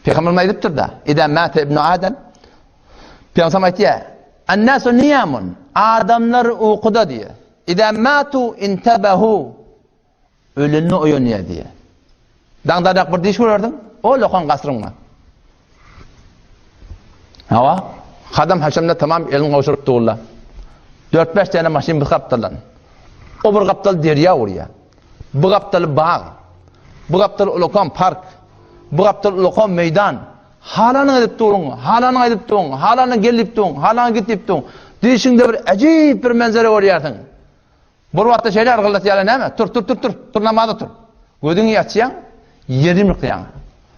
Pygamberimiz aýdypdyr-da, Idâ mâte ibnu Adem, Pygamberimiz aýtýar, An-nasu niyamun, adamlar ukuda diýýär. Idâ mâtu intebehu, ölende oýanýar diýýär. Daňdadak bir diş görersiň, o lokan gasryňda. Hawa, hadam haşamda tamam elini gowşuryp durlar. Dört-bäş däne maşyn bir gapdaldan. O bir gapdal derýa urýar. Bu gapdaly bag. Bu gapdal ulakan park. Bu gapdal ulakan meýdan. Halanyňy edip duruň, halanyňy aýdyp duruň, halanyňa gel diýip duruň, halanyňa git diýip duruň. Düýşüňde bir äjip bir menzere görýärsiň. Bir wagtda şeýle argyldatýarlar näme? Tur, tur, tur, tur, tur namaza tur. Gözüňi açýaň, ýeri ýumrukýaň.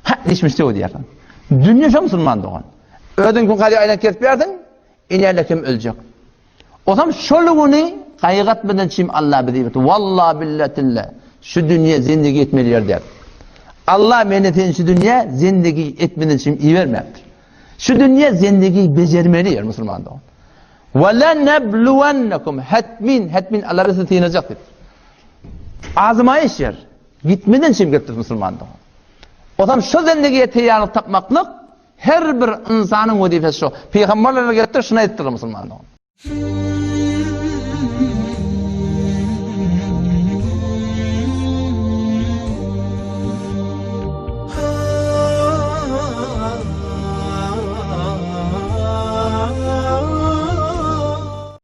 Hä, diýişmişdi diýýärsiň. Dünýe şo musulman dogan. Özüň kim kazy aýlanyp gezip ýörsiň, Inäle kim öljek. Osam şol güni gaýgy etmeden çim Allah bizi iberdi. Walla billa tilla. Şu dünýe zindigi etmeli ýer däl. Allah meni seni şu dünýä zindigi etmeden çim ibermäpdir. Şu dünýe zindigi bejermeli ýer musulman dogan. Ve lenebluwennekum hetmin hetmin Allah bizi synajak diýip. Azmaýyş ýer. Gitmeden çim gelipdir musulman dogan. Osam şu zindigiye teýýarlyk tapmaklyk Her bir ynsanyň wezipesi şo. Pygamberler gelipdir, şuny aýdypdyrlar musulman dogan.